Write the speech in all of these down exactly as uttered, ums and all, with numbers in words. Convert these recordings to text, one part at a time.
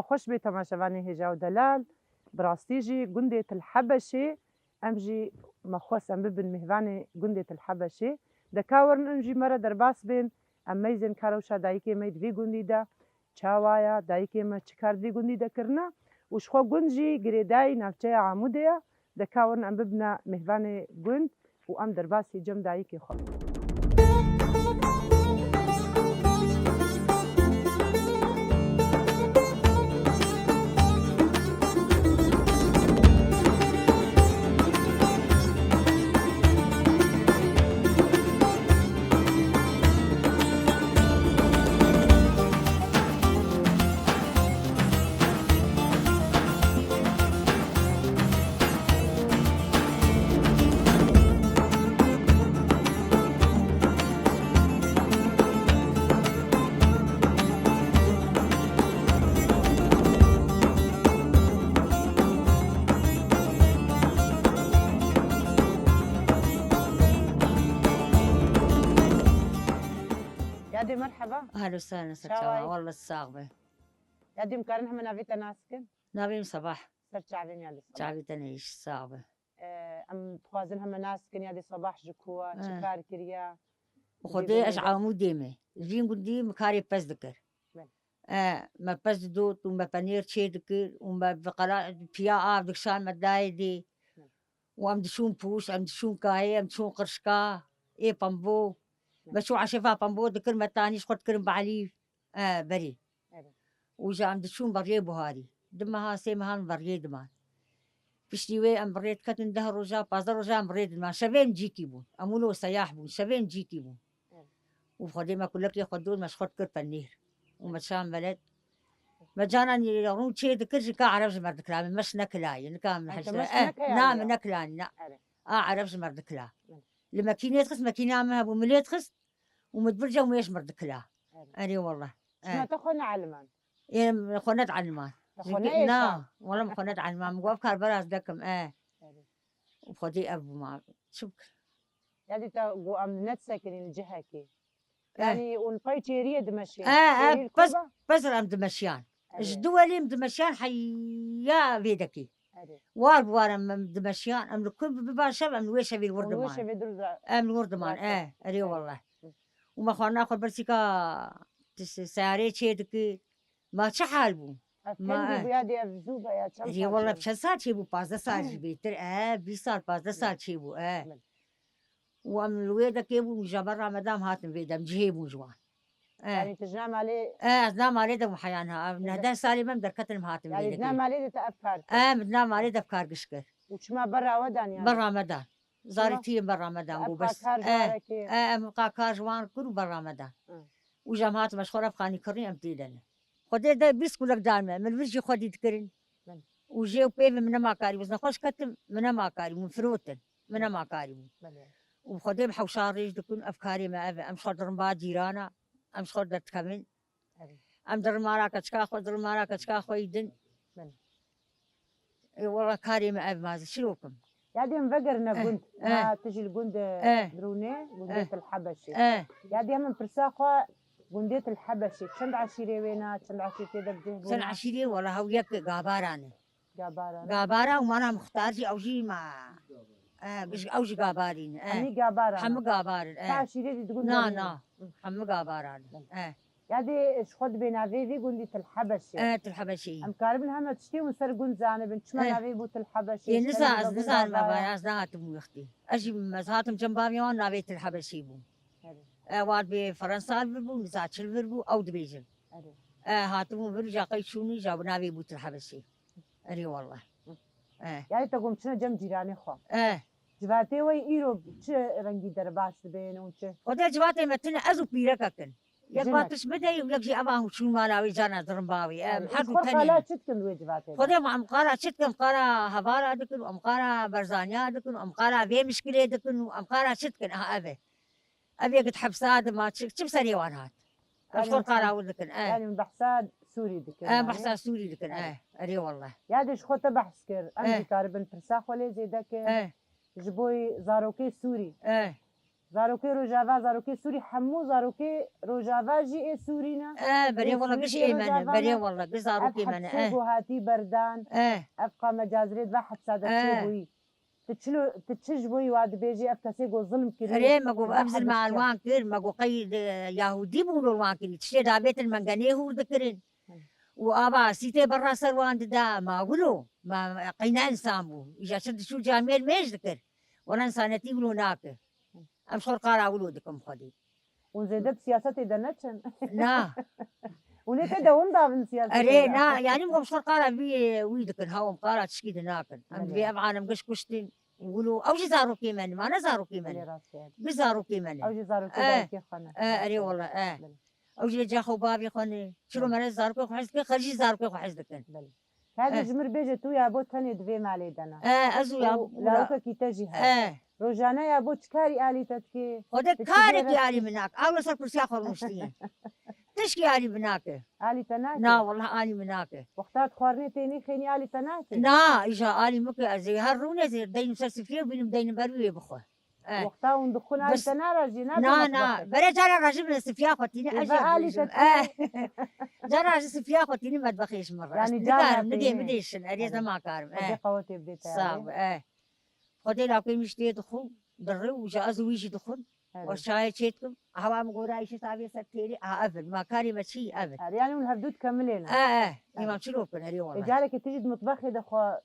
Xweş bê temaşevanê hêja û delal, bi rastî jî gundê Til Hebeşê, em jî me xwest em bibin mêvanê gundê Til Hebeşê. De ka werin em jî me re derbas bên, em meyzên ka rewşa dayikê me yê di vî gundî de çawa ya, dayikê me çi kar di vî gundî de kirine û ji xwe gund jî girêdayî navçeya Amûdê ye. De ka werin em bibine mêvanê gund û em derbasî cem dayikê xwe bin. Yadê merheba. Ahlen we sehlen, ser çawa? Çawa ye? Wallah sax be. Yadê em karin heme navê te nas kin? Navê min Sebah. Ser çavên yadê Sebah. Çavê te neyîş, sax be. E, em dixwazin heme nas kin yadê Sebah ji ku ye, çi Eh. kar kiriye. Xwedê ez Amûdê me. Vîn gundî min karê pez dikir. Belê. E, me pez didot û me penêr çê dikir û me bi qela piya av dikişand me dayê dê. Belê. Û em diçûn pûş, em diçûn kayê, em diçûn qirşka, ê pembo. Belê. Me çû eşefa pembo dikir, me tanî ji xwe dikirin bi elîf. E, berê. Evet. Û ji em diçûn beriyê buharî. Du meha, sê mehan beriyê diman. Piştî wê em bi rê diketin deh roja, pazdeh roja em bi rê diman. Şevê em cîkî bûn. Em wilo seyah bûn. Şevê em cîkî bûn. Evet. Û Xwedê me kulekê xwe dot, me ji xwe dikir penîr. Û me çan velet. Me canan rû çê dikir, ji ka ereb ji me dikilamê. Me ji nekilayê. Nika min Eke hejde. Me ji Eh, nekeyayê na ya. Min nekilanî, na. Evet. A ereb ji me dikila. Evet. Li mekînê dixist, mekîna me hebû, min lê dixist û min dibirce û min ê ji me dikila. Evet. Erê wallah. Şima Eh. te xwe neeliman. Ê, min xwe nedeliman. Te xwe Ji- neêşan. Na, wala min xwe nedeliman. Min got, ev kar beraz dekim, e. Erê. Û Xwedê ev bû ma. Çi bik? Yadî te got, em nedisekinîn li cihekê. Eh. Yanî, hûn pey çêriyê dimeşîn. Eh, eh, Çêrî li pez, ku be? Pez re em dimeşiyan. Erê. Ji du welî em dimeşiyan heya vê dekê. Erê. War bi war em, em dimeşiyan, em li ku biba şev, em li wê şevê li wir Û li wê diman. Şevê dir da- Em li wir diman, Rahat. Eh, erê Erê. Wallah. Hı. Û me xwarina xwe bersîka ti-, se-, seyarê çê dikir. Ma çi hal bû? Ev Ma, kengî eh. bûya dê ev zû be ya, çend Erê sal wallah, çêbû? Çend sal çêbû? Pazdeh sal jî bêtir, eh, bîst sal, pazdeh sal Hı. çêbû, eh. Min. Û em li wê dekê bûn, ji ber Ramadan hatin vê dem, cihê bûn ji wan. Eh. Yanî tu ji nav malê Eh, ez nav malê de bûm heyan ha. Ev Ji- neh deh salê me em derketin, em hatin vê Yanî di nav dekê. malê de te ev kar kir? Eh, min di nav malê de ev kar giş kir. Û çima berra we dan yanî? Berra me dan. Zarî Çima? tiyê berra me dan Ev bû bes. Kar ji Eh, wan re kê? eh, em qa kar ji wan kir û berra me dan. Hı. Û ji em hatin me ji xwe re ev xanî kirî em tê de ne. Xwedê de bîst kulek dan me. Min vir jî xwedî dikirin. Min. Û jê û pê min nema karî. Ez nexweş ketim, min nema karî. Min firotin. Min Hı. nema karî bû. Belê. Û Xwedê bi hewşa rêj dikin, ev karê me ev e. Em ji xwe dirin ba cîrana, em ji xwe derdikevin. Erê. Em dirin mala keçika xwe, dirin mala keçika xwe yî din. Belê. Ê, wela karê me ev, ma ez çi rokim? Ya dê em vegerine Eh, gund. eh. Ma tu jî li gund, eh, Eh. birûnê, gundê Eh. Til Hebeşê. Eh. Ya dê em pirsa xwe gundê Til Hebeşê. Çend eşîrê wê ne, çend eşîrê tê de bi cih bûne? Çend eşîrê, wela hew yek Gabaran e. Gabara, ne? Gabara û mana Muxtar jî, ew jî ma, e, giş-, ew jî Gabarî ne, e. Hemî Gabaran. Hemî Gabarin, e. Ka şîrê dî digun Na, na. Hemî Gabaran, e. Ya dê ji xwe dibê navê vî gundî Til Hebeşê. E, Til Hebeşê. Em karibin heme tiştê hûn ser gund zanibin. Çima E. navê bû Til Hebeşê? Yê Ji niza, kerî ez bû nizanim Gabara. Eva, ez nehatim wextî. Ez jî, ez hatim cem bavê wan, navê Til Hebeşê bû. Erê. E, wan dibê Ferensa vir bû, niza çil vir bû, ew dibêjin. Erê. E, hatibûn vir, ja qey çûnî, ja bi navê bû Til Hebeşê. Erê wallah. Hı. E. Yani te gom çine cem cîranê xwe. E. Civatê we îro çi rengî derbas dibên û çi? Xwedê civatê me tine ez û pîrekek in. Yek Jinek. va tiş bideyî û yek jî eva hûn çûn mala wê cana dirin bawê. Em Yani her ji du xwe qala tenê. çi dikin wê civatê de? Xwedê em qala çi dikin, qala hevara dikin, em qala berzaniya dikin, em qala vê mişkilê dikin û em qala çi dikin, aha ev e. Ev yek di hepsa dima çi, çi bi serê wan hat? Em ji xwe Yani qala wir dikin, e. Yani behsa Sûrî dikin, E, yani. behsa Sûrî dikin, Evet. e. Erê wallah. Ya de ji xwe te behs kir. Em Eh. jî karibin pirsa xwe lê zêde kir. E. Ji bo zarokê Sûrî. E. Zarokê Rojava, zarokê Sûrî, hemû zarokê Rojava jî ê Sûrî ne? E, berê Ê wala Sûrî giş ê ê me ne, Rojava berê ne? Wala giş Ev zarokê me ne. Hepsê E. Ku hatî berdan, E. Ev qame cazirê di va hepsa de E. çêbûyî. Tu çilo, tu çi ji bo wî wa dibêjî, ev kesê ku zilm kirî? Erê, me got, ev zilme an wan kir, me got, qey de Yahûdî bûn û wan kirî. Tiştê dabêtin mengenê hûr dikirin. Hı. Û ava sîtê berra ser wan dida, ma wilo, ma qey ne însan bû. Îja çi diçû camiyê mêj dikir. Wala însanetî wilo nake. Hı. Em ji xwe qala wilo dikim xwedî. Hûn zêde bi siyasetê de neçin. Na. Hûn ê tê de hûn davin siyasetê Erê, de. Na, yanî min xwe qala vî, wî dikin, ha, em qala tişkî de nakin. Em Belê. Divê ev alem giş kuştin. Wilo, ew jî zarokê me ne, ma ne zarokê me ne. Belê, rast e. Bi zarokê me ne. Ew jî zarokê E, dayikê xwe ne. E, erê wala, e. Belê. Ew jî ca xwe bavê xwe ne. Çiro Belê. Me ne zarokê xwe hez dikin, xwe jî zarokê xwe hez dikin. Belê. Hadi E. Ji mir bêje tu ya bo tenê di vê malê de ne. E, ez û ya Û bo lawikekî te jî heye. E. Rojane ya bo çi karî alî te dikê? Xwedê Ti çi karekî jê re alî min nake. Ew li ser kursiya xwe rûniştiye. Tişkî alî min nake. Alî te nake? Na, wallah alî min nake. Wexta tu xwarinê tênî xênî alî te nake? Na, îja alî min ke ez ê her rûnê zê deynim ser sifrê û bînim deynim ber wî wê bixwe. Eh. Wexta hûn dixwin alî Bes- te narajî, nabe Na, na. Metbexê. Bere cara rajî min sifiya xwe tîne, Ê, ez ve jê alî te dibêjim. Eh. Cara rajî sifiya xwe tîne metbexê ji min re. Yanî Ez cara nikarim, nigê têne. Min dêşin, erê Erê. Zema karim. Xwedê Eh. Qewetê bidê te Sağ erê. Ol, eh. Xwedê lawkê min jî tê dixwin, dirê û ji ez û wî jî dixwin. Erê. Û çayê çê dikim, hewa min gora îşê tavê ser têrê, a ev in, ma karê me çi ev in. Erê, yanî hûn hevdû dikemilêne. Eh, eh. Erê. Îmam çi lopin, erê E, wele. Careke tu jî di mitbexê de xwe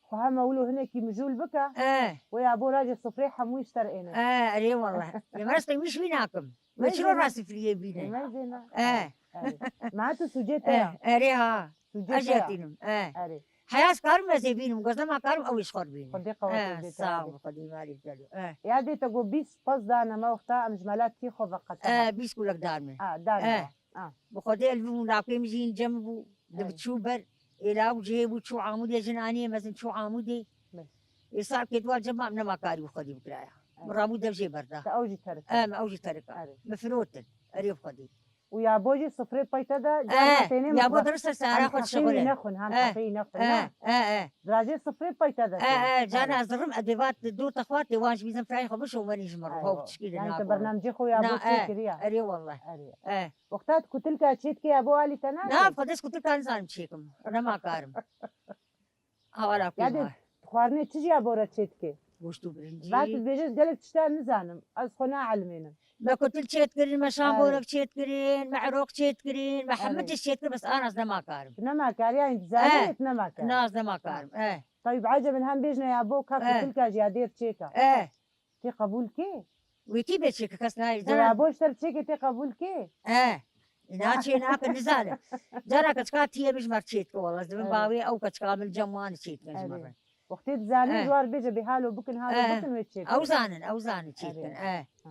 Xwe hema wilo hinekî mijûl bike, Eh. Wê ya bo racê sifrê hemû ji te re êne. Eh, erê wele. Yê me rastê wî ji wî nakim. Me çiro ra sifriyê bîne. Ê, me zêne. Eh. Erê. Ma tu sûcê te ya. Eh, erê ha. Sûcê Ez te ya. Jê tînim. Eh. Erê. Heya ez karim ez ê bînim. Goz nema karim ew ê ji xwe re bîne. Xwedê qewetê Eh, bidê te sağ erê. Ol, Xwedê malî bidelo. Eh. Ya dê te got bîst pez dane me wexta em ji mela tî xwe veqetine. Eh, bîst kulek dar me. Ah, dar me. Eh. Ah. Bi Xwedê li vî mûnakê min jî cem bû. Di Evet. Biçû ber êla û cihê bû çû Amûdê jin aniyê mezin çû Amûdê. Evet. Ê sar kê dua cem ma nema karî bi Xwedê bikiraya. Evet. Min rabû dev jê berda. Te ew jî terika. Em ew jî terika. Evet. Min firotin. Erê bi Xwedê. Û ya bo jî sifrê peyte de Eh, carna tênê ya bo mitbex. Dirist sara Em xwe heqê şixule. Wî nexwin, hem Eh, heqê wî nexwin, eh, ne? Eh, eh. Dirajê sifrê peyte de Eh, tênê. Eh, carna Evet. Ez dirim edê vat dûr te xwar tê wan ji bîzin firayê xwe bişo wenî ji min re. Eywa. Hop çikî de Yani te nakore. Bernamecê xwe ya Na, bo eh, çêkiriya. Erê wallah. Erê. Eh. Wexta tu kutilka çêdikê ya bo alî te nake? Na, xwe dest kutilka nizanim çêkim. Nema karim. Hawala Ya kuyma. De xwarinê çi jî ya bo re çêdikê? Goşt û birincî. Va tu dibêje gelek tişta nizanim. Ez xwe naelimênim. Me kutil çêdikirin, me Erê. Şamborek çêdikirin, me eroq çêdikirin, me hemû Erê. Tişt çêdikirin, bes an ez nema karim. Tu nema kariya, yani dizanî Eh. Tu nema kariya. Na, ez nema karim. Eh. Tabii bace min hem bêjne ya bo ka Eh. Kutilka jî ya dêr çêka. Eh. Tê qebûl kê? Wê kî bê çêke kes nayê. Goya boş ter çêke tê qebûl kê? Eh. Îna çê nake nizane. Cara keçika tiyê min ji me re çêdike wala. Ez dibim Evet. Bawê ew keçika min cem wan çêdikin ji me Evet. Re. Wextê dizanî Eh. Ji war bêje bê halo bikin, halo Eh. Bikin wê çêdikin. Ew zanin, ew zanin çêdikin. Evet. Eh. Ha.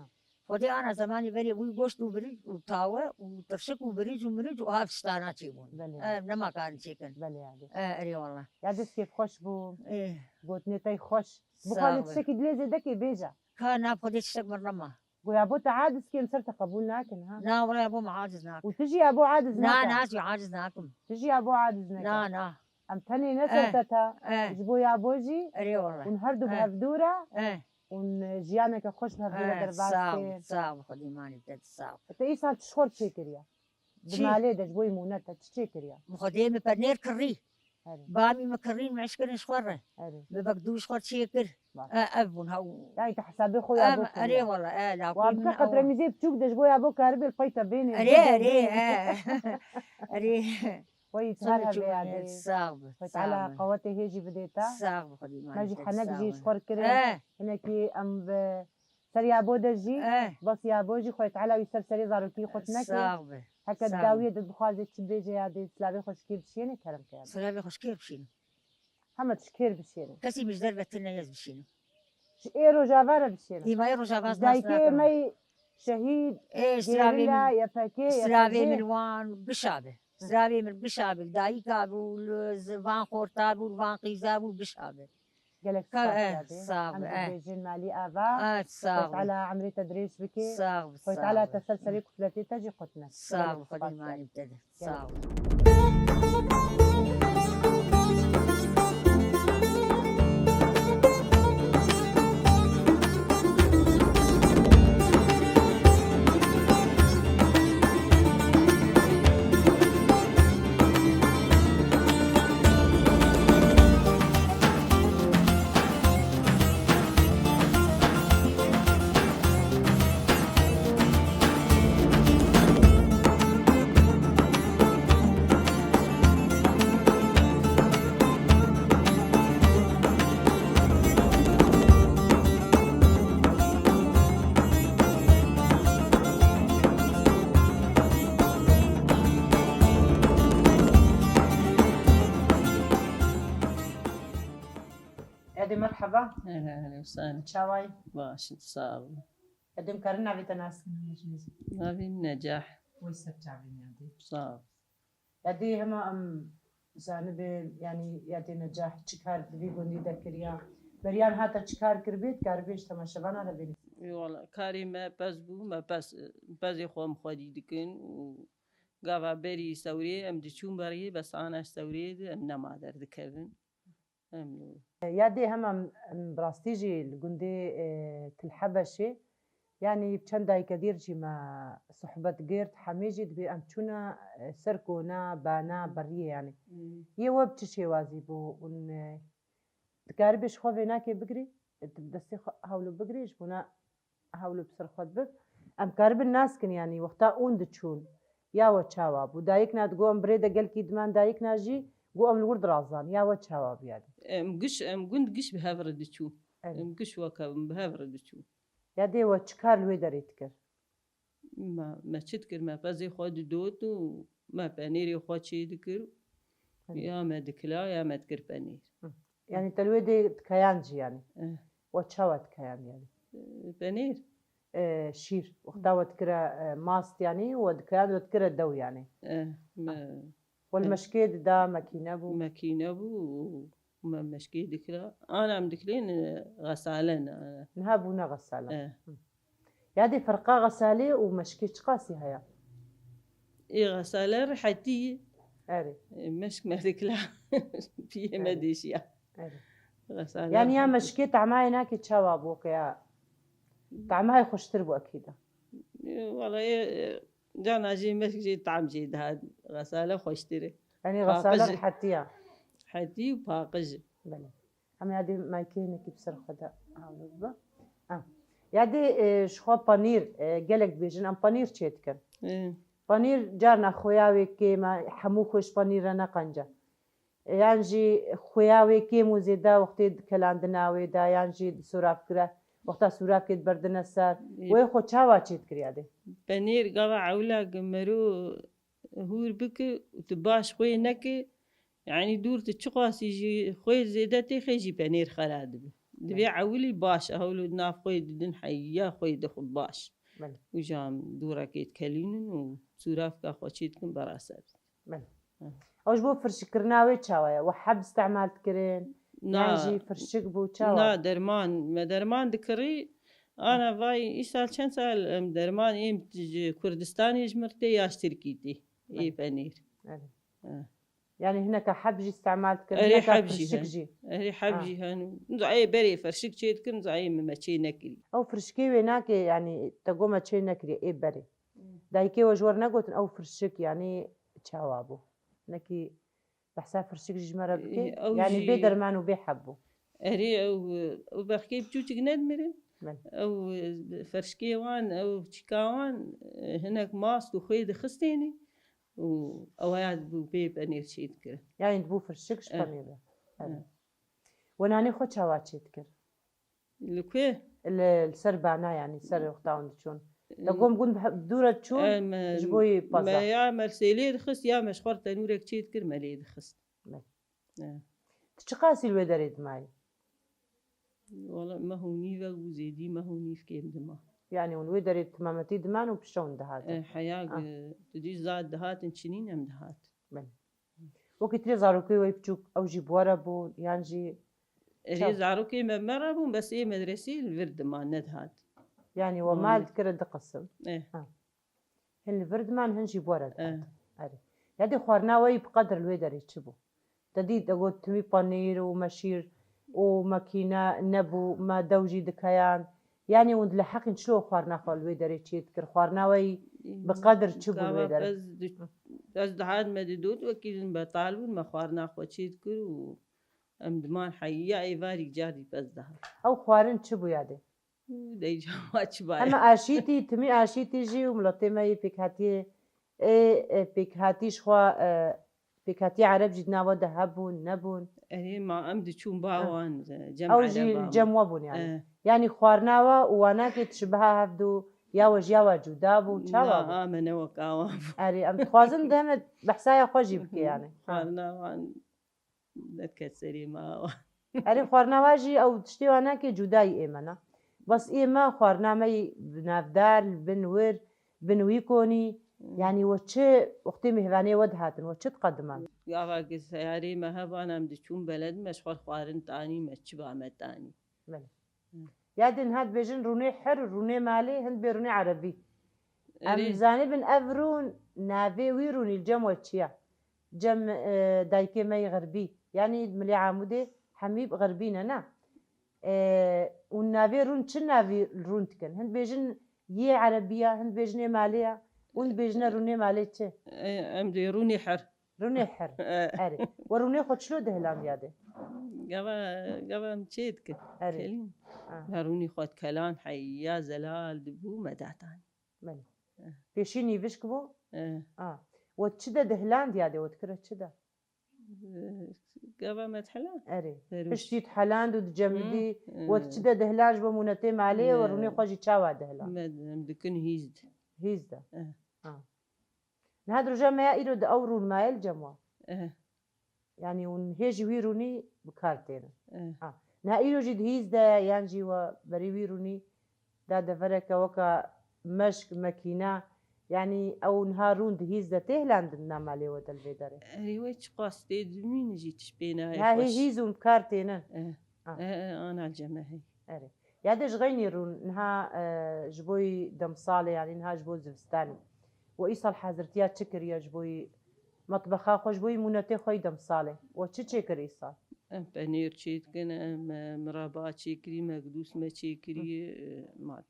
Xwedê ana zemanî berê wî goşt û birîc û tawe û tirşik û birîc û mirîc û hav tiştana çêbûn. Belê. Eh, nema karin çêkin. Belê, ya dê. Eh, erê wala. Ya dest kêf xweş bû. Eh. Gotinê tey xweş. Bixwe Sağ lê ol. Tiştekî dilê zêdekê bêje. Ka na Xwedê tiştek min nema. Goya bo te aciz kêm ser te qebûl nakin, ha? Na, wala ya bo me aciz nakim. Û tu jî ya bo aciz Na, nake. Na, ez jî aciz nakim. Tu jî ya bo aciz neke. Na, na. Em tenê ne Eh, ser te te, eh. Ji bo ya bo jî. Erê wala. Hûn her du bi Eh. Hevdû re. Eh. Hûn, e, jiyaneke xweş bi hevdû re Eh, derbas sağ ol, kir. Sağ ol, Xwedê malê te, sağ ol. Te îsal çi xor çêkiriye? Di Çi? Malê de ji bo mûne te çi çêkiriye? Xwedê min penêr kirî. Erê. Bamî min kirîn, min eşkirin ji xwe re. Erê. Min vekdû ji xwe çê kir. Baş. E, ev bûn, ha, û Yani te hesabê xwe ya Em, bo kiriye. Erê wala, e, la Wa bike qetremîzê biçûk de ji bo ya bo karibê li pey te bênê. Erê, erê, e. Erê. Xweyî her heve ya dê. Sağ ol, Xwedê Teala qewetê hêjî bidê te. Sağ ol, Xwedê. Me jî henek jî ji xwe re kirin. E. Hinekî em bi Ser ya bo de jî, Eh. Bas ya bo jî Xwedê Teala wî ser serê zarokî xwe tinekê. Sağ be. Heke Sağ be. Dawiyê de dixwaze çi bêje ya dê silavê xwe ji kê bişêne kerem ke ya dê. Silavê xwe ji kê bişînim? Hema tu ji kê bişêne? Kesî min ji derve tune ez bişînim. Ji ê Rojava re bişêne. Îmayê Rojava ez nas nakim. Dayikê me şehîd, Ê, silavê gerîla, min, Y P G, silavê Y P G. Min wan gişa be. Silavê min gişa be. Dayika bû, li z-, van xorta bû, van qîza bû, gişa be. Gelek Ka-, spas eh, ya dê. Sağ ol, Em eh. Dibêjin malî ava. Ah, sağ ol. Xwedê Teala emrê te dirêj bike. Sağ ol, Xwedê Teala sağ ol. Te ser serê kufletê te jî qutine. Sağ ol, Gelek Xwedê spas ya dê. Malî te de. Gelek Sağ ol. Yadê merheba. Hele hele, sağ ol. Çawayî? Baş, sağ ol. Yadê em karin navê te nas kin meclîs? Navê min Necah. Wê ser çavên yadê. Sağ ol. Yadê hema em zanibê, yanî yadê Necah çi kar di vî gundî de kiriya? Beriyan hata çi kar kiribê, dikaribê ji temaşevana re bênî? Ê wala, karê me pez bû, me pez, pezê xwe em xwedî dikin û gava berî sewrê em diçûn beriyê, bes ana sewrê de em nema derdikevin. Em li Ya dê hema em, em bi rastî jî li gundê, e, Til Hebeşê, yanî bi çend dayike dîr jî me sohbet girt, hemî jî dibê em çûne, e, ser kona, bana, beriyê yanî. Hmm. Yê we bi çi şêwazî bû? Hûn, e, dikaribê ji xwe vênakê bigirî, e, tu bi destê xwe hewlo bigirî, ji bona hewlo bi ser xwe dibe. Em karibin nas kin, yanî wexta hûn diçûn, ya we çawa bû? Dayikna digo em bi rê de gelkî diman, dayikna jî got em li wir dirazan, ya we çawa bû yadê? Em giş, em gund giş bi hev re diçû. Evet. Em giş wek hev, bi hev re diçû. Yadê we çi kar li wê derê dikir? Me, me çi dikir? Me pezê xwe didot û me penêrê xwe çê dikir. Hı. Ya me dikila, ya me dikir penêr. Hı. Yanî te li wê dê dikeyand jî yanî? Eh. We çawa dikeyand yanî? Eh, penêr. Eh, şîr. Wexta we dikire, eh, mast yanî, we dikeyand, we dikire dew yanî? Eh, me, We li me, meşkê dida, mekîne bû? Mekîne bû û me meşkê dikira. Ana em dikilên, e, xesale ne. Niha bûne xesale. E. Hı. Yadê ferqa xesalê û meşkê çiqasî heye? Ê xesale rehetî ye. Erê. E, meşk me dikila. Piyê me Erê. Dêşiya. Erê. Xesale Yanî ya rehetî. Meşkê tamayê nake çawa bû ke ya? Tamayê xweştir bû ekîda. E, wala, e, e, cana jî meşk jî tam jî dihat. Xesale xweştir e. Yanî xesale Paqij. Hetiya. Hetî û paqij. Belê. Em yadê maykê hinekî bi ser xwe de hewlo bibe. Ah. Yadê, e, ji xwe panîr, e, gelek dibêjin, em panîr çê dikin. E. Panîr carna xoya wê kêm e, hemû xwe ji panîr re neqence. Yan jî xuya wê kêm û zêde wextê dikelandina wê de, yan jî di sûravkire, wexta sûravkê diberdine ser. Ê. Wê xwe çawa çê dikir yadê? Penêr gava ewla gi mero hûr bike û tu baş xwê neke, yanî dûr tu çiqasî jî xwê zêde têxe jî penêr xera dibe. Divê Belê. Ewilî baş, hewlo di nav xwê didin heya xwê dixwe baş. Belê. Û jam dûrekê dikelînin û sûravka xwe çê dikin berase. Belê. Hı. Ew ji bo firşikkirina wê çawa ye? We heb îstemal dikirin? Na. Yan jî firşik bû, çawa? Na, derman. Me derman dikirî. Ana vay, îsal çend sal em derman êm ji Kurdistanê ji mir tê ya ji Tirkî tê. Ê Belê. Penîr. Belê. Hı. Yanî hineka heb jî îstemal dikirin, Erê hineka heb jî firşik he. Jî. Erê heb Ha. Jî hene. Zayê berê firşik çê dikirin, zayê me, me çê nekirî. Ew firşikê wê nake, yanî te got me çê nekiriye, ê berê. Dayikê we ji we re negotin ew firşik, yanî çawa bû? Nekî behsa firşik jî ji me re bike? Ê, ew Yanî jî bê derman û bê heb bû. Erê, ew, ew bexkê biçûçik nedimirin. Belê. Ew, e, ferşkê wan, ew çîka wan, e, hinek mast û xwê dixistênî û ew ya dibû pê penêr çê dikirin. Yanî dibû firşik ji Eh. Penêr re. Eh. Evet. We nanê xwe çawa çê dikir? Li ku? Li, li ser bana, yanî ser wexta hûn diçûn. Te gom gund bi he-, dû re çûn Em, ji bo yê me paza. Ya me sêlê dixist, ya me ji xwe re tenûrek çê dikir, me lê dixist. Me. E. Tu çiqasî li wê derê dimayî? Wala meh û nîvek bû, zêdî meh û nîv kêm dima. Yanî hûn wê derê timametî diman û pişewn dihatin? E, heya, Ah. e, tu dî zad dihatin çinîn em dihat. Belê. Wekî tirê zarokê wê biçûk, ew jî bi we re bûn, yan jî Erê, çav? Zarokê me me re bûn, bes ê medresê li vir diman, nedihat. Yanî we mal dikire du qisim. Eh. Ha. Hin li vir diman, hin jî bi we re dihat. Eh. Erê. Yadê xwarina we yî bi qedir li wê derê çi bû? Te dît, te got timî panîr û meşîr û mekîne nebû, me dew jî dikeyand. Yanî hûn li heqîn çilo xwarina xwe li wê derê çê dikir? Xwarina we yî bi qedir çi bû li wê Gava derê? Ez di-, ez dihat me didot wekî hûn betal bûn, me xwarina xwe çê dikir û em diman heya êvarî carî pez dihat. Ew xwarin çi bû yadê? Û dey cawa çi baye? Heme aşîtî, timî aşîtî jî û miletê me yê pêkhatiyê, ê, ê, pêkhatî ji xwe, e, pêkhatiya Ereb jî di nava de hebûn, nebûn? Erê, ma em diçûn ba Ha. wan, e, cem Ew jî Ereba cem me. We bûn yani. E. Yani xwarina we û wanakê tişbiha hevdu, ya we ji ya we cuda bû, çawa Na, bû? A me ne wek awan bû. Erê, em dixwazin deme behsaya xwe jî bike yani. Ha. Xwarina wan nediket serê me awan. Erê, xwarina wa jî ew tiştê wan nake cudayî ê me ne. Bes ê me xwarina me yî bi navdar, li bin wir, bin wî konî. Hmm. Yanî we çi wextê mêhvanê we dihatin, we çi diqediman? Gava ki seyarê me heban em diçûn beled me ji xwe xwarin tanî me çi ba me tanî. Belê. Hmm. Ya din hat bêjin rûnê her, rûnê malê, hind bê rûnê erebî. Em Erê. Zanibin ev rûn, navê wî rûnî li cem we çi ye? Cem, e, dayikê me yê Xirbî. Yanî milê Amûdê hemî Xirbî ne, ne? E, û navê rûn çi navî rûn dikin? Hind bêjin yê erebî ya, hind bêjinê malê ya, û hind bêjine rûnê malê çi? E, em dê rûnê her. Rûnê her. E. Erê. We rûnê xwe çilo dihilandiya de? Gava, gava em çê dikin. Erê. Kelîn. Ha. Me rûnê xwe dikelan, heya zelal dibû me datan. Belê. Eh. Pêşî nîvişk bû? Eh. A. We çi de dihilandiya de, we dikire çi de? Eh, gava me dihila? Erê. Ferûş. Piştî dihiland û dicemidî, Hmm, we eh. Çi de dihiland ji bo mûnetê malê, we Eh. Rûnê xwe jî çawa dihiland? Me, em dikin hîz de. Hîz de? Eh. A. Niha di roja me ya îro de ew rûn maye li cem we? Eh. Yanî hûn hê jî wî rûnî bi kar tênin. Eh. Ha. Niha îro jî di hîz de yan jî we berî wî rûnî da devereke weka meşk, mekîna, yanî ew niha rûn di hîz de tê hilandin na malê we de li vê derê? Erê we çiqas tê dimîn jî tişt pê nayê Ha, hê xweş. Hîz hûn bi kar tênin? Eh. Ha. Eh, eh, ana ceme hey. Erê. Ya de ji xeynî rûn niha, e, ji bo yî demsalê, yanî niha ji bo zivistanê. We îsal hazirtiya çi kiriye ji bo yî metbexa xwe, ji bo yî mûnetê xwe yî demsalê? We çi çêkir îsal? Em penêr çêdikin, em, e, miraba çêkirî, mekdûs me çêkirî, Hı. e, ma,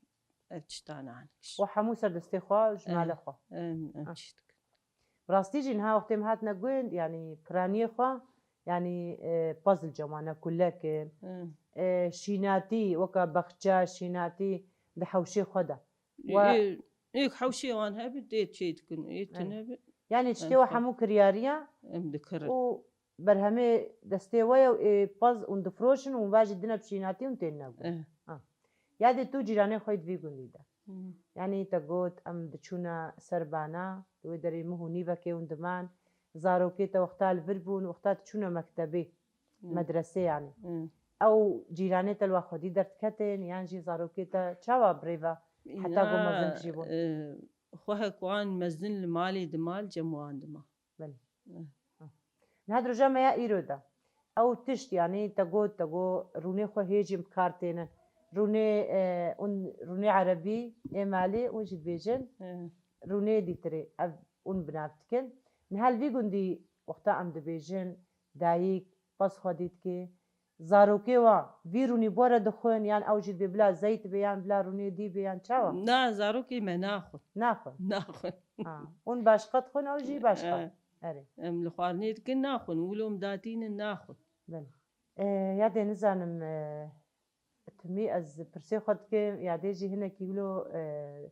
ev çitana hin kiş. We hemû ser destê xwe ji Eh, malê xwe? Em, em Ah. çêdikin. Bi rastî jî niha wextê em hatine gund, yanî piraniyê xwe, yanî, e, puzzle cem wan e, kulek in, Hmm. e, şînatî, weka baxçe, şînatî di hewşê xwe de. Ê, Wa- ê, ê hewşê wan hebe tê çê dikin, ê Evet. tune be. Yanî çitê we Evet. hemû kiryariya Em dikirin. û berhemê destê we ye û ê pez hûn difroşin û va jî dine bi şînatî hûn tên ne gund. Eh. Ha. Ya dê tu cîranê xwe yî di vî gundî de. Hmm. Yanî te got, em diçûne ser bana, di wê derê mih û nîvekê hûn diman, zarokê te wexta li vir bûn, wexta diçûne mektebê, Hmm. medresê yanî. Hmm. Ew cîranê te li we xwedî derdiketin, yan jî zarokê te çawa bi rê ve heta ku mezin jî bûn? E, xwehek wan mezin li malê dima, li cem wan dima. Belê. Eh. Ha. Niha di roja me ya îro de ew tişt, yanî te got, te got rûnê xwe hê jî bi kar tênin. Rûnê, e, ûn rûnê erebî ê malê ûn jî dibêjin Eh. rûnê dîtirê ev ûn bi nav dikin. Niha li vî gundî wexta em dibêjin dayik pez xwedî dike, zarokê wan vî rûnî bore dixwin, yan ew jî dibê bila zeyt be, yan bila rûnê dî be, yan çawa? Na, zarokê me naxwin. Naxwin? Naxwin. Ha. Hûn başqa dixwin, ew jî başqa? Eh. Erê. Em li xwarinê dikin, naxwin. Wilo em datînin, naxwin. Belê. Eh, ya dê nizanim, eh, timî ez pirsê xwe dikim, ya dê jî hinekî wilo, eh,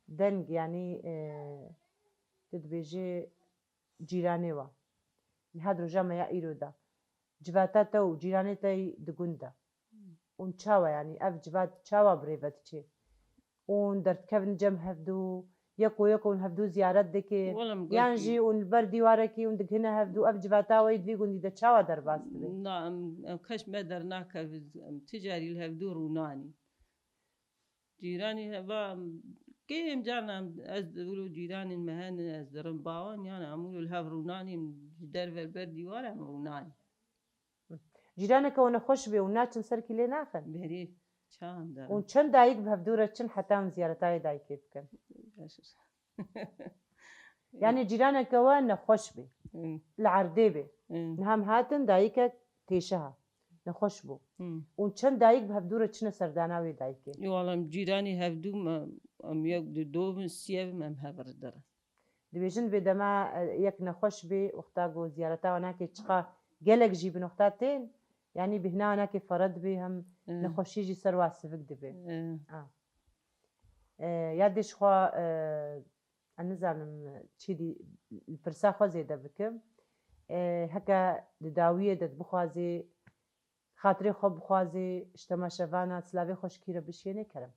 deng, yanî, eh, tu dibêjî cîranê we. Niha di roja me ya îro de civata te û cîranê te yî di gund de. Hûn çawa, yanî ev civat çawa bi rê ve diçê? Hûn derdikevin cem hevdû, yeko yeko hûn hevdû ziyaret dikin? Wele em Yan gotî. Jî hûn li ber dîwarekî hûn digihine hevdû, ev civata we yî di vî gundî de çawa derbas dibe? Na, em, em keş me dernakevin, em ti carî li hevdû rûnanî. Cîranî heva, kêm carna ez wilo cîranên me hene, ez dirim bawan, yan em wilo li hev rûnanîn, ji derve li ber dîwar em rûnanîn. Cîraneke we nexweş bê û naçin serkî lê naxin? Berê, çawa em darin? Û çend dayik bi hevdû re çin heta em ziyareta wê dayikê bikin? Yanî cîraneke we nexweş bê, Hmm. li erdê bê. Hmm. Niha em hatin dayikek têşiha, nexweş bû. Hmm. Û çend dayik bi hevdû re çine serdana wê dayikê? Yo, wala em cîranî hevdû me, em yek di do bin, siyevim em hev re dirin. Dibêjin bê dema, e, yek nexweş bê, wexta ku ziyareta wan nake çiqa gelek jî bi noxta tên, yanî bêhna wan nake fere dibê, hem Hmm. nexweşî jî ser wa sivik dibê. Hmm. A. E, ya dê ji xwe, e, Ez nizanim çi dî, li pirsa xwe zêde bikim. E, heke di dawiyê de bixwazê, xatirê xwe bixwazê, ji temaşevana silavê xwe ji kî re bişênê, kerem ke.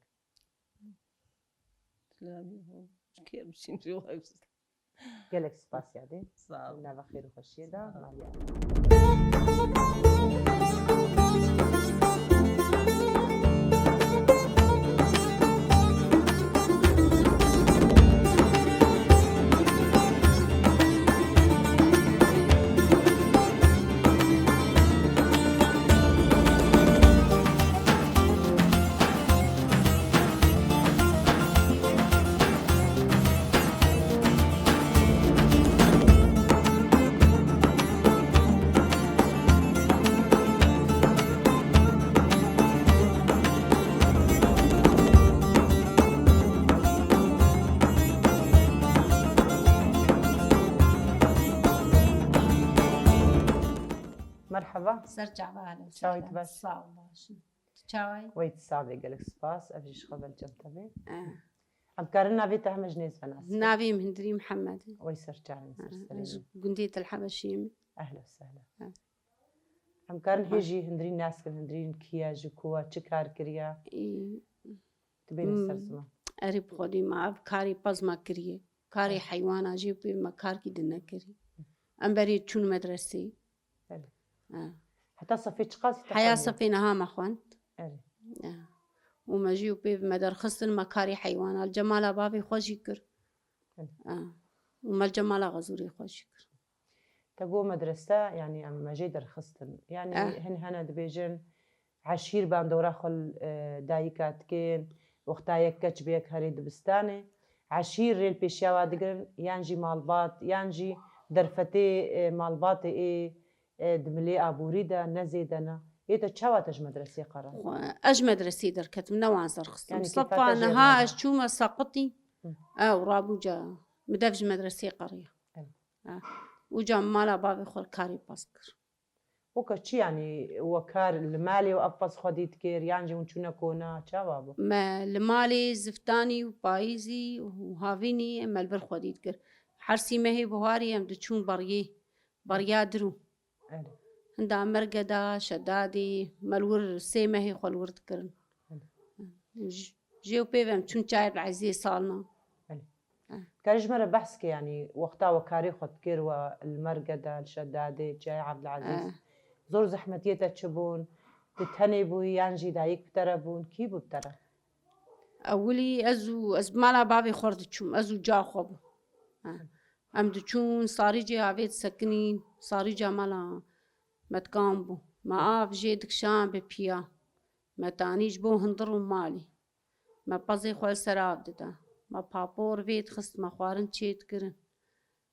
Silavê xwe ji kê re bişînim? Gelek spas yadê. Sağ ol. Nava xêr û xweşiyê de. Sağ ol. Maliye. Ser çava hele. Çawî tu baş? Sağ ol, baş. Çaway? Wey tu sax bê, gelek spas. Ev jî ji xwe belcem te bê. Eh. Em karin navê te heme ji nêz venasin? Navê min Hundirî Mihemed e. Wey ser çavên, ser serê min. Ji gundê Til Hebeşiyê me. Ehla sehla. Eh. Em karin hê jî Hundirî nas kin, Hundirî kî ye, ji ku ye, çi kar kiriye? Î, Tu bêne ser ziman. Erê bi xwedî me ev karê pez me kiriye. Karê heywana jî pê me karkî din nekirî. Em berê çûn medresê. Belê. Ha. Heta sefê çiqasî te xwendî? Heya sefê niha me xwend. Erê. Ha. Û me jî û pê me derxistin, me karê heywana li cemala bavê xwe jî kir. Belê. Ha. Û me li cemala xezûrê xwe jî kir. Te got medrese, yanî em me jê derxistin. Yanî hin hene dibêjin, eşîr bandora xwe li, e, dayika dikên, wexta yek keç bê yek herê dibistanê, eşîr rê li pêşiya wa digirin, yan jî malbat, yan jî derfetê, e, malbatê ê, e, di milê aborî de ne zêde ne. Ê te çawa te ji medresê qere? Xwe, ez ji medresê derketim, ne wan zerxistim. Yanî kêfa te jê neda? Sefa niha ez çûme seqitî. Hı. Ew rabû ca. Min dev ji medresê qeriya. Evet. Ha. Û ca mala bavê xwe karê pez kir. Weke çi, yanî we kar li malê we ev pez xwedî dikir, yan jî hûn çûne kona, çawa bû? Me li malê ziftanî û payîzî û havînî me li vir xwedî dikir. Her sî mehê buharî em diçûn beriyê, beriya dirû. Evet. Hinda mergeda, şedadê, me li wir sê mehê xwe li wir dikirin. Evet. J-, jê û pê ve em çûn çayê Ebdilezîzê salna. Belê. Eh. Karî ji me re behs ke, yanî wexta we karê xwe dikir, we li mergeda, li şedadê, çayê Ebdilezîz. Eh. Zor zehmetiyê te çi bûn? Tu tenê bûyî yan jî dayik bi te re bûn? Kî bû bi te re? Ewilî ez û, ez bi mala bavê xwe re diçûm, ez û ca xwe bû. Ha. Em diçûn sarîcê avê disekinîn, sarîca mala me dikan bû. Me av jê dikişan bi piya. Me tanî ji bo hundir û malî. Me pezê xwe li ser av dida. Me papor vê dixist, me xwarin çêdikirin.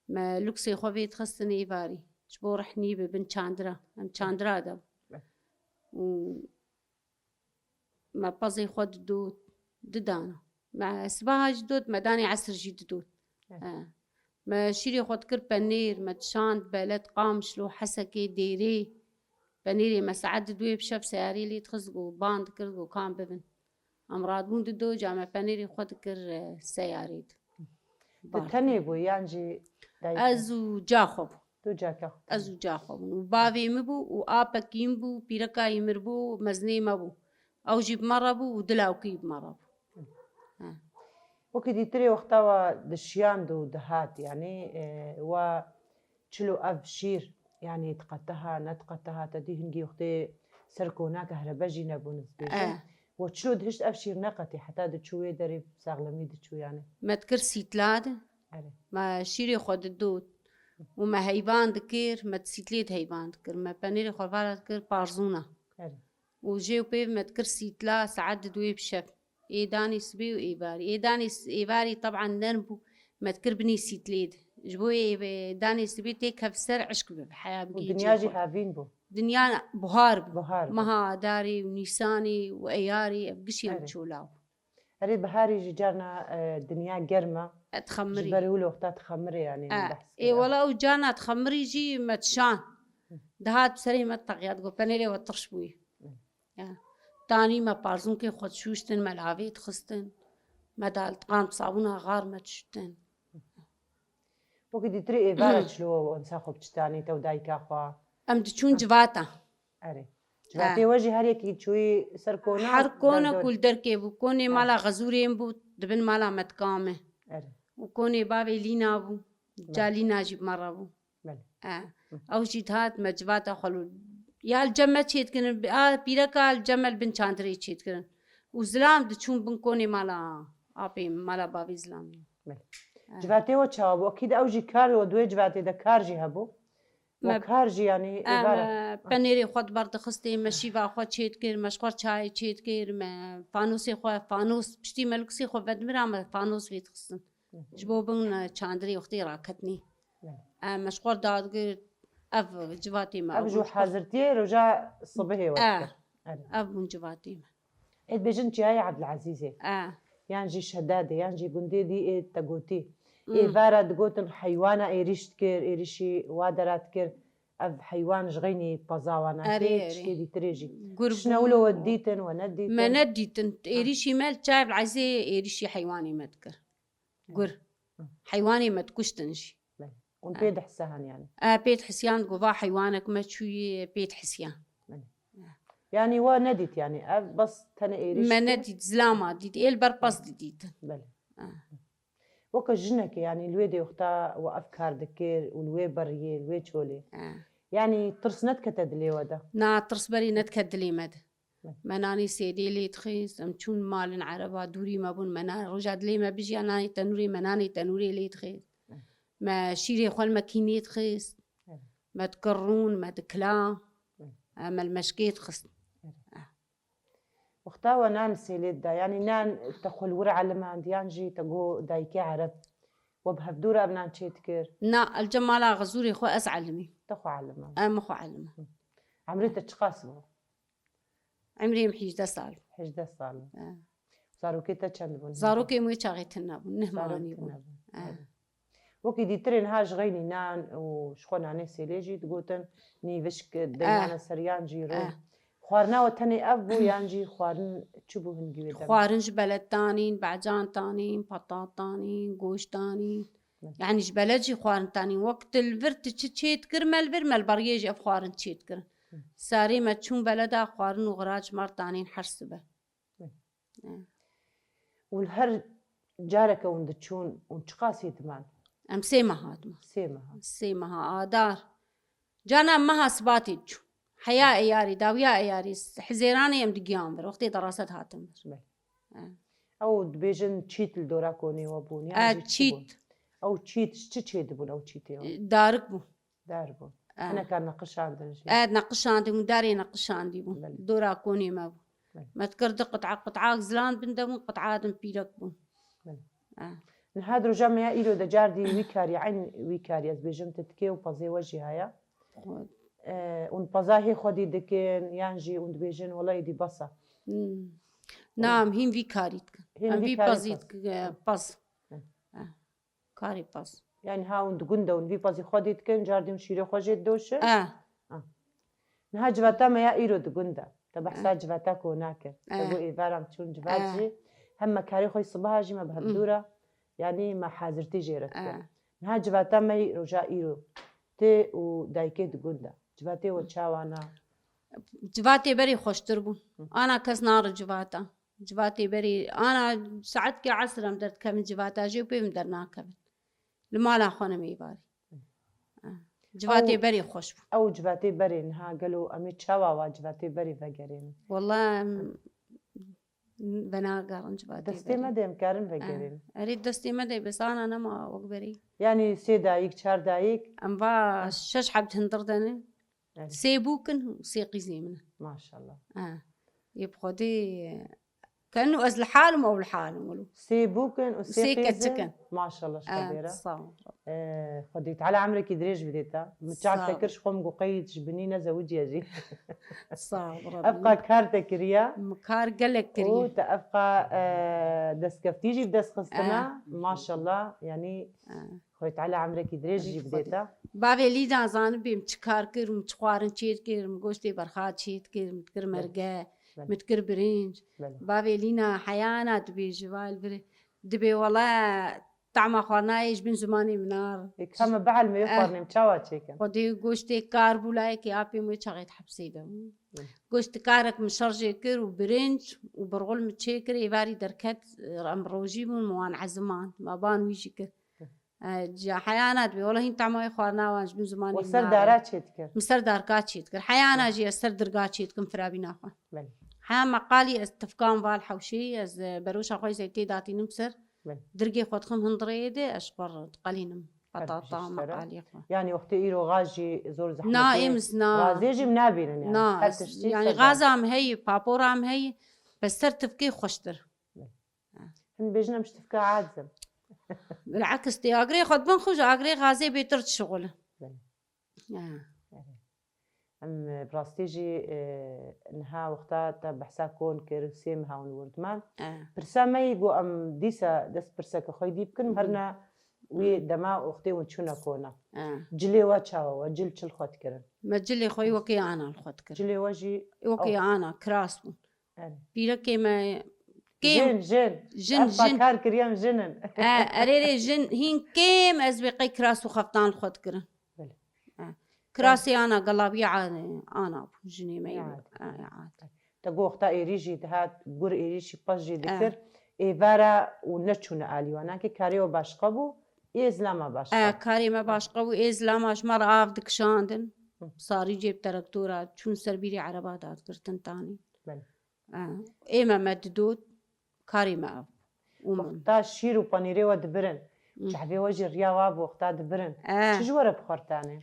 Me lûksê xwe vê dixistin êvarî. Ji bo rihnî bi bin çandira. Em çandira de bû. Û me pezê xwe didot, didana. Me sibaha jî dot, me danê esir jî didot. Eh. Eh. Me şîrê xwe dikir penêr, me dişand Beled, Qamişlo, Hesekê, Dêrê. Penêrê me saet didwê bi şev seyarê lê dixist, got, ban dikir, got, kan bibin. Em radibûn dido, ca me penêrê xwe dikir, eh, seyarê de. Tu tenê bû yan jî dayik? Ez û ca xwe bû. Tu caka xwe. Ez û ca xwe bûn. Û bavê min bû û apekî min bû, pîreka yî mir bû, mezinê me bû. Ew jî bi me re bû û dilawkî bi me re bû. Hı. Ha. Wekî dîtirê wexta we dişiyand û dihat, yanî, e, we çilo ev şîr, yanî diqetiha, ne diqetiha, te dî hingî wextê ser kona kehrebe jî nebûn, ez bêjim. E. We çilo dihişt ev şîr neqetî, heta diçû wê derê saxlemî diçû, yanî? Me dikir sîtla de. Erê. Me şîrê xwe didot û me heyvan dikir, me di sîtlê de heyvan dikir. Me penêrê xwe vala dikir parzûna. Erê. Û jê û pê me dikir sîtla, saet didwê bi şev. Êdanê sibê û êvarî. Êdanê s-, êvarî teban nerm bû, me dikir binê sîtlê de. Ji bo ê-, êdanê sibê têkev ser, eşk bibe, heya bigihê cihê xwe. Û dinya jî havîn bû. Dinya buhar bû. Buhar bû. Meha Adarê û Nîsanê û Eyarê ev gişî em çola bû. Erê. Erê, biharî jî carna, e, dinya germ e. E, dixemirî. Ji ber wilo wexta dixemirê, yanî, e, behs kir. Ê, wela ew carna dixemirî jî me dişan. Hı. Dihat bi serê me teqya, digot, penêrê we tirş bûye. Hı. Ya. Tanî me parzûnkê xwe dişûştin, me li avê dixistin. Me dal diqand bi sabûna xar me dişûtin. Wekî dîtirê êvara çilo ensa xwe bi çi tanî te û dayika xwe? Em diçûn civata. Erê. Civatê we jî her yekî çûyî ser kona? Her kona ku li derkê bû. Konê mala Xezûrê min bû, di bin mala Metka me. Erê. Û konê bavê Lîna bû. Ca Lîna jî bi me re bû. Belê. E. Ew jî dihat me civata xwe li, ya li cem me çêdikirin, a pîreka li cem me li bin çandirê çêdikirin. Û zilam diçûn bin konê mala apê min, mala bavê zilamê min. Belê. E. Civatê we çawa bû? Ekîd ew jî kar, we di wê civatê de kar jî hebû. We kar jî, yanî, e, êvar e. Me penêrê xwe di ber dixistê, me şîva xwe çêdikir, me ji xwe çayê çêdikir, me fanosê xwe, fanos, piştî me lûksê xwe vedimira, me fanos vê dixistin. Hı hı. Ji bo bin, e, çandirê wextê raketinê. Belê. E, me ji xwe dadigir, ev civatê me. Ev ji hazirtiyê roja sibihê we dikir. Erê. Ev bûn civatê me. Ê dibêjin çiyayê Ebdilezîzê. E. Yan jî Şedadê, yan jî gundê dî ê te gotî. Hmm. Êvara digotin heywana êrîş dikir, êrîşî wa dera dikir. Ev heywan ji xeynî pazawa nake, Erê, erê. Tiştê dîtirê jî. Gur Tiştine bû. Wilo we dîtin, we nedîtin? Me nedîtin. Êrîşî me li çav li ezê êrîşî heywanê me dikir. Gur. Hı. Heywanê me dikuştin jî. Belê. Hûn Ha. pê dihsiyan yani. E, pê dihsiyan, go va heywanek me çûyê, pê dihsiyan. Belê. Ha. Yani we nedît yani, ev bas tenê êrîş Me dike? nedît, zilama dît, êl ber pas didîtin. Belê. Ha. Weke jinekê, yani li wê dê wexta we ev kar dikir û li wê beriyê, li wê çolê. Ha. Yani tirs nedikete dilê we de? Na, tirs berî nedike dilê me de. Hı. Me nanê sêdê lê dixist, em çûn malin ereba dûrî me bûn, me na-, roja dilê me bijiya nanê tenûrê, me nanê tenûrê lê dixist. Hı. Me şîrê xwe li mekînê dixist. Hı. Me dikir rûn, me dikila. Hı. E, me li meşkê dixist. Hı. E. Wexta we nan sêlê dida, yanî nan te xwe li wir elimand, yan jî te got dayikê ereb, we bi hevdû re ev nan çê dikir? Na, li cem mala xizûrê xwe ez elimî. Te xwe elimand. Em xwe elimand. Hı. Emrê te çiqas bû? Emrê min hîjdeh sal bû. Hîjdeh sal bû. E. Zarokê te çend bûn? Zarokê min wê çaxê tune bûn, neh Zarok manî bûn. tune bûn. E. Evet. Wekî dîtirên ha ji xeynî nan û ji xwe nanê sêlê jî digotin, nîvişk, Eh. deynana seriyan jî rû. Eh. Xwarina we tenê ev bû, yan jî xwarin çi bû hingî wê demê? Xwarin ji beled tanîn, becan tanîn, patat tanîn, goşt tanîn. Hı. Yani ji beled jî xwarin tanîn. Wek tu li vir tu çi çê dikir, me li vir, me li beriyê jî ev xwarin çê dikirin. Hı. Sarê me çûn beleda xwarin û xiraç mar tanîn her sibe. Hı. Hı. Û li her careke hûn diçûn, hûn çiqasî diman? Em sê meha diman. Sê meha. Sê meha adar. Cana meha sibatê diçûn. Heya eyarî, dawiya eyarî, hizêranê em digiyan vir. Wextê derasa dihatin vir. Belê. Hı. Ew dibêjin çît li dora konê we bûn, yan E, jî çi çît. bûn? Ew çît, çi çê dibûn ew çîtê we? Darik bû. Dar bûn. Ah. Hineka neqişandin jî. Eh, neqişandî bûn, darê neqişandî bûn. Belê. Dora konê me bûn. Belê. Me dikir di qit'a, qit'a zilan bin de bûn, qit'a din pîrek bûn. Belê. Ah. Niha di roja me ya îro de cardî wî karî, eyn wî karî ez bêjim, tu dikê û pezê we jî haya. Xwe- Eh, hûn peza hê xwedî dikin, yan jî hûn dibêjin, wela êdî bes e? Hmm. Na, em hîn vî karî dikin. Hîn Em vî vî karî pezî bes. dikin, eh, pez. Hı. Ah. Karê pez. Yani ha hûn di gund de hûn vî pezî xwedî dikin, cardî hûn şîrê xwe jê didoşin? Eh. Ah. Niha civata me ya îro di gund de. Te behsa Eh. civata ku nakir. Te Eh. got êvaran çûn civat Eh. jî. Hem me karê xwe yî sibaha jî me bi Hı. hevdû re. Yani me hazirtî jê re dikin. Eh. Niha civata me yî roja îro. Tê û dayikê di gund de. Civatê we çawa na? Civatê berê xweştir bû. Hı. Ana kes nari civata. Civatê berê, ana saetkê esr em derdikevin civata jê û pê em dernakevin. Li mala xwe ne mêvarî. Hı. Ha. Civatê Ew, berê xweş bû. Ew civatê berê niha gelo em ê çawa wa civatê berê vegerênin? Wela em venagerin civatê Destê berê. me de em karin Ha. vegerênin. Erê destê me de bes ana nema wek berê. Yani sê dayik, çar dayik? Em va Ha. şeş heb di hindir de ne. Evet. Sê bûk in û sê qîzê min in. Maşallah. Ha. Yê bi Xwedê ken û ez li hal im, ew li hal in wilo. Sê bûk in û sê Sê qîz keçik in. in. Maşallah ji Ha, Xwedê re. sağ ol. Ee, Xwedê Teala emrekî dirêj bidê te. Min çar Sağ ol. te kir ji xwe min got qey ji binî nezewiciye jî. Sağ ol, Ev Rabbi. qa kar te kiriye. Min kar gelek kiriye. Û te ev qa, e, destkeftî jî bi dest xistine. Ha. Maşallah. Yani Ha. Xwedê Teala emrekî dirêj Erê jî bidê Xwedê. te. Bavê Lîna zanibê min çi kar kir, min çi xwarin çêdikir, min goştê berxa çêdikir, min dikir Belê. merge, Belê. min dikir birinc. Belê. Bavê Lîna heyana dibêje, va li vir dibê wela tahma xwarinayê ji bin zimanê min ar. Ê, ka me bielmê Ê, xwarinê min çawa çêkin? Xwedê goştê kar bû layekê apê min wê çaxê di hepsê de bû. Belê. Goşt karek min şerjê kir û birinc û birxul min çêkir, êvarî derket, em rojî bûn, min wan ezimand, me ban wî jî kir. Hı. E, ca heyana dibê, wela hîn tahma wê xwarina wan ji bin zimanê We min ser nare. dara çê dikir? Min ser darka çê dikir. Heyana Hı. jî ez ser dirga çê dikim firabîna xwe. Belê. Heya me qalî ez tifkan val hewşê, ez, e, beroşa xwe zeytê datînim ser. Belê. Dirgê xwe dixim hindirê de, ez ji xwe re diqelînim. Her Patata, tişt me sere. qalî xwe. Yani wextê îro gaz jî zor zehmet Na, e. êmiz na. Gazê jî min nabînin yani. Na, Her ez, tiştî yani ser gaza min heye, papora min heye, bes ser tifkê xweştir. Hin bêjin em ji tifka aciz in. Bilakis tê agirê xwe dibin xwe ji agirê gazê bêtir dişixulin. Belê. Ha. Erê. Em, e, bi rastî jî, e, niha wexta te behsa kon kir, sê meha hûn wir diman. Ha. Pirsa me yî got em dîsa dest pirseke xwe yî dî bikin, Hı hı. herna Wî dema wextê hûn çûne kona. He. Cilê we çawa we? Cil çil xwe dikirin? Me cilê xwe wekî ana li xwe dikir. Cilê we jî Wekî ana, kiras bûn. Evet. Pîrekê me kêm Jin, jin. Jin, Ev jin. Kar kiriyem jin in. E, erê rê jin hîn kêm ez bê qey kiras û xeftan li xwe dikirin. Belê. E. Kirasê ana gelabiya a-, ana bû jinê me. Ya. E, ya. Te got wexta êrî jî dihat, gur êrî şî paş jî dikir. Êvara û neçûne alî wan. Nankê karê we başqa bû, ê zilama başqa. E, karê me başqa bû, ê zilama ji me re av dikişandin. Hı. Sarî cêb terektora, çûn ser bîrê ereba dadgirtin tanî. Belê. E, ê me me didot, karê me ev. Û min. Wexta şîr û panîrê we dibirin. Hı. Çavê we jî riya wa bû wexta dibirin. E. Çi ji we re bi xwe re tanê?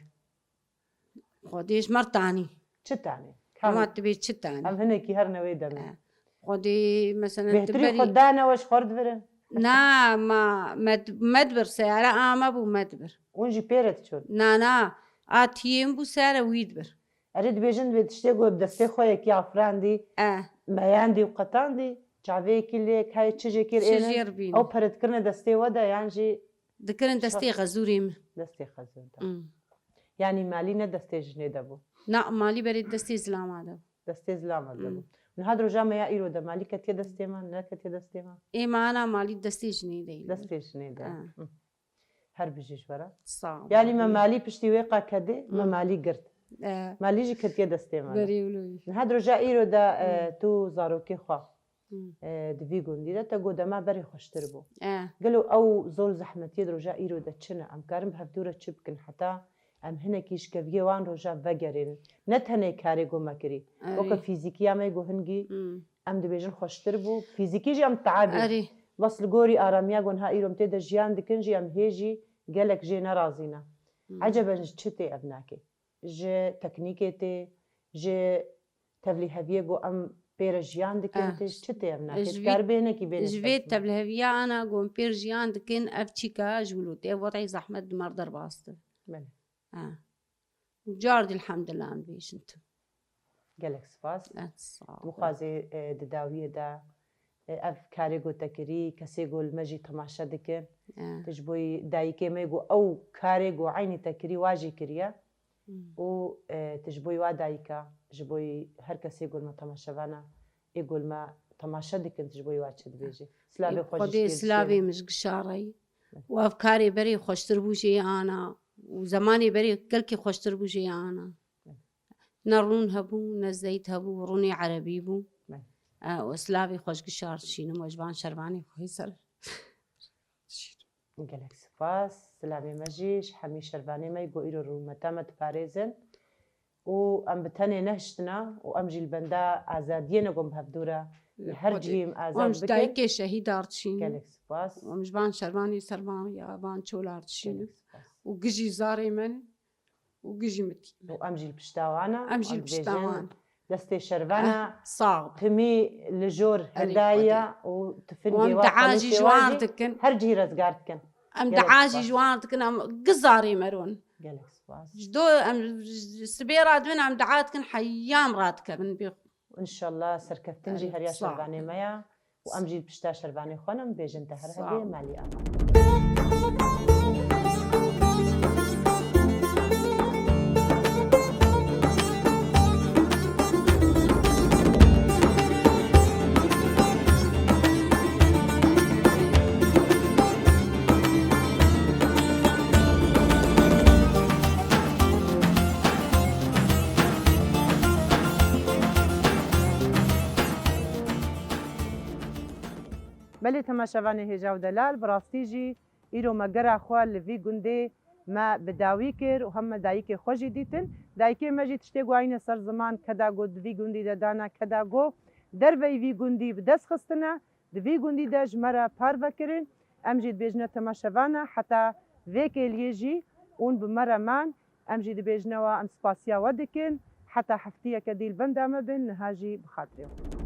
Xwedê ji me re tanî. Çi tanê? Hema tu bê çi tanî? Em hinekî her newê demê. E. Xwedê, mesela, tu Bêhtirî berî xwe dane we ji xwe re dibirin. Na, ma, med-, medbir seyare a me bû medbir. Hûn jî pê re diçûn? Na, na. A tiyên bû seyare wî dibir. Erê dibêjin vê tiştê ku bi destê xwe yekî afirandî, E. meyandî û qetandî, çavê yekî lê heye çijekî Çi ênin, jêr bînin. Ew pere dikirine destê we de yan jî Dikirin destê xezûrê min. Destê xezûr de. Hmm. Yanî malî ne destê jinê de bû? Na, malî berê destê zilama de bû. Destê zilama de bû. Hmm. Niha di roja me ya îro de malî ketiye destê me, neketiye destê me? Ê me ana malî destê jinê de ye. Destê jinê de. Ha. Hı. Her bijî ji we re. Sağ ol. Yanî me malî piştî wê qa kedê, me Hmm. malî girt. E. Malî jî ketiye destê me de. Berê wilo yî. Niha di roja îro de, e, Hmm. tu zarokê xwe Hmm. e, di vî gundî de te got dema berê xweştir bû. E. Gelo ew zor zehmetiyê di roja îro de çi ne? Em karin bi hevdû re çi bikin heta em hinekî ji keviyê wan roja vegerînin? Ne tenê karê ku me kirî. Erê. Weke fîzîkiya me ku hingî Hmm. em dibêjin xweştir bû. Fîzîkî jî em teabî. Erê. Bes li gorî aramiya ku niha îro em tê de jiyan dikin jî em hê jî gelek jê nerazî ne. Hmm. Eceben ji çi tê ev nake? Ji teknîkê tê, ji tevlîheviyê ku em pê re jiyan dikin Eh, tê, ji çi tê ev nake? ji vî, Dikar bê hinekî bê ji vê nivîsandin? Tevliheviya ana ku em pê re jiyan dikin, ev çîka ji wilo tê, ev wed'ê zehmet di me re derbas dibe. Belê. Ha. Û car dî elhamdulillah em bêjin tu. Gelek spas. Eh, sağ ol. Dixwazê, e, di dawiyê de, e, ev karê ku te kirî, kesê ku li me jî temaşe dikin, Eh. tu ji bo yî dayikê me ku ew karê ku eynî te kirî, wa jî kiriye. Hmm. Û, e, tu ji bo yî wa dayika, ji bo yî her kesê ku li me temaşevana, ê ku li me temaşe dikin, tu ji bo yî wa çi dibêjî? Silavê Ê xwe jî Xwedê ji kê silavê dişêne. Min ji gişa re yî. Û ev karê berê xweştir bû jê ana. Û zemanê berê gelkî xweştir bû jê ana. Ne rûn hebû, ne zeyt hebû, rûnê erebî bû. Belê. E, û silavê xwe ji gişa re dişînim, û ji van şervanê xwe yê ser. Gelek spas. Silavê me jî ji hemî şervanê me yî ku îro rûmeta me diparêzin. Û em bi tenê nehiştina û em jî li benda azadiyê ne ku em bi hevdû re li her Xwedê. cihê em Û em azad ji bikin. dayikê şehîdar dişînin. Gelek spas. Û em ji van şervanê servan ya van çolar dişînin. Gelek spas. Û gijî zarê me ne û gijî mitî me. Û em jî li pişta wan e, Em jî em li pişta dibêjin wan. destê şervana Eh, sağ ol. timî li jor Erê hindaye Xwedê. û tifingê Û em wa dua jî xelûsê ji wan wan jî dikin. her cihî rezgar dikin. Em Gelek dua jî spas. ji wan dikin, em gizarê me ron. Gelek spas. Ji do em ji sibê radibin, em dua dikin, heyam radikevin bê. Înşallah serkeftin jî Erê, heriya sağ ol. şervanê me ya. Û em jî li pişta şervanê xwe ne, em bêjin te her Sağ hebê ol. malî aman. Belê temaşevanê hêja û delal, bi rastî jî îro me gera xwe li vî gundê me bi dawî kir û heme dayikê xwe jî dîtin. Dayikê me jî tiştê ku ayîne ser ziman keda ku di vî gundî de dana keda ku derveyî vî gundî bi dest xistine, di vî gundî de ji me re parve kirin. Em jî dibêjine temaşevana heta vê kêliyê jî hûn bi me re man. Em jî dibêjine we em spasiya we dikin. Heta heftiyeke dî li benda me bin, niha jî bi xatirê xwe.